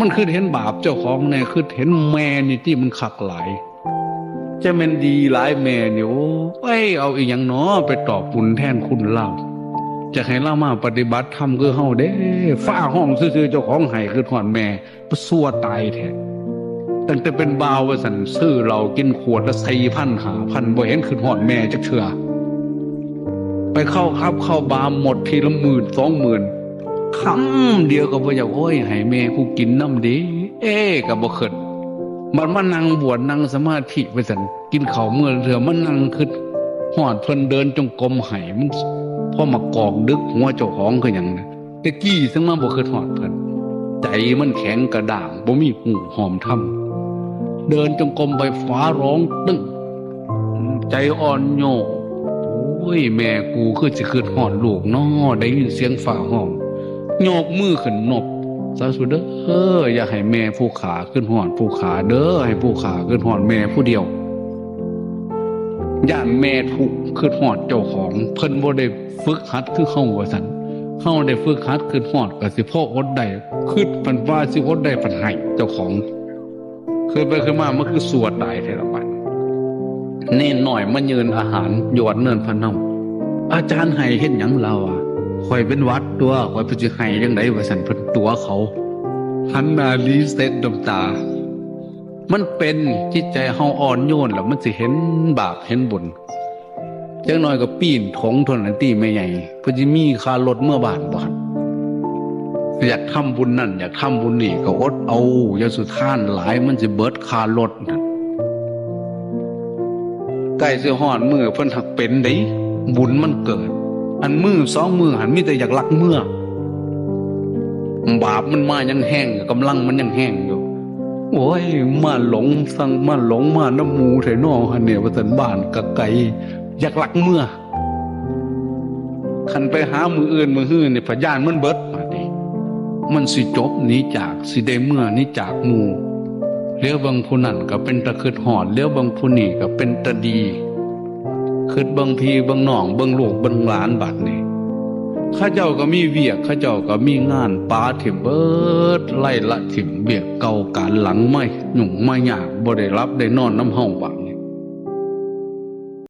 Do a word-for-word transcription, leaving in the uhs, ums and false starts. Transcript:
มันคือเห็นบาปเจ้าของแน่ คือเห็นแม่นี่ที่มันคักหลาย จะแม่นดีหลายแม่นี่ โอ้ย เอาอีหยังหนอไปตอบบุญแทนคุณลาว จะให้ลาวมาปฏิบัติธรรมคือเฮาเด้ ฟ้าห้องซื่อๆ เจ้าของไห้คือฮอดแม่ ซั่วตายแท้ ตั้งแต่เป็นบ่าวว่าซั่น ซื้อเหล้ากินขวดละสี่พันห้าพัน บ่เห็นคือฮอดแม่จักเทื่อ ไปเข้าคลับเข้าบาร์หมดทีละหมื่นสองหมื่น คำเดียวก็บ่อยาก โอ้ย ให้แม่กูกินนำเด้ เอ้ ก็บ่คิด บัดมานั่งบวชนั่งสมาธิว่าซั่น กินข้าวมื้อละเทื่อ มานั่งคิดฮอดเพิ่น เดินจงกรมให้มัน พอมากอกดึกหัวเจ้าของคือหยังนะ แต่กี้ซึ่งมาบ่คิดฮอดเพิ่น ใจมันแข็งกระด้าง บ่มีฮู้หอมธรรม เดินจงกรมไปฟ้าร้องตึ้ง ใจอ่อนโยน โอ้ย แม่กูคือสิคิดฮอดลูกน้อ ได้ยินเสียงฟ้าฮ้อง ยกมือขึ้นนบ สาธุเด้อ อย่าให้แม่ผู้ข้าคิดฮอดผู้ข้าเด้อ ให้ผู้ข้าคิดฮอดแม่ผู้เดียว ย่านแม่ทุกข์คิดฮอดเจ้าของ เพิ่นบ่ได้ฝึกหัดคือเฮาว่าซั่น เฮาได้ฝึกหัดคิดฮอดก็สิพออดได้ คิดพันว่าสิอดได้พันให้เจ้าของ คิดไปคิดมามันคือซั่วตายแท้ละบัด เณรน้อยมายื่นอาหารยอดเนินพะเนา อาจารย์ให้เฮ็ดหยังลาวอะ ข้อยเป็นหวัดตัว ข้อยไปสิให้จั่งใดว่าซั่น เพิ่นตั๋วเขา หันหน้าหลีเช็ดน้ำตา มันเป็นจิตใจเฮาอ่อนโยนแล้วมันสิเห็นบาปเห็นบุญ จักหน่อยก็ปีนถงเท่านั้นติแม่ใหญ่ เพิ่นสิมีค่ารถเมือบ้านบ่หั่น อยากทำบุญนั่น อยากทำบุญนี่ก็อดเอา อย่าสุทานหลายมันสิเบิดค่ารถนั่น ใกล้สิฮอดมื้อเพิ่นหักเป็นเด้ บุญมันเกิด อันมื้อสองมื้อหั่นมีแต่อยากลักเมือ บาปมันมายังแฮง กำลังมันยังแฮงอยู่ โอ้ย มาหลงสั่งมาหลงมานำหมู่แท้น้อหั่นเนี่ย ว่าซั่น บ้านก็ไกล อยากลักเมือ คันไปหามื้ออื่นมื้อฮื้อนี่ พะย่านมันเบิด บาดนี้ มันสิจบหนีจาก สิได้เมือหนีจากหมู่ เหลียวเบิ่งผู้นั้นก็เป็นตาคิดฮอด เหลียวเบิ่งผู้นี้ก็เป็นตาดี คิดเบิ่งพี่เบิ่งน้อง เบิ่งลูกเบิ่งหลาน บาดนี้ เขาเจ้าก็มีเวียก เขาเจ้าก็มีงาน ปาถิ่มเบิด ไล่ละถิ่มเวียกเก่าการหลัง มายุ่งมายาก บ่ได้หลับได้นอนนำเฮาบาด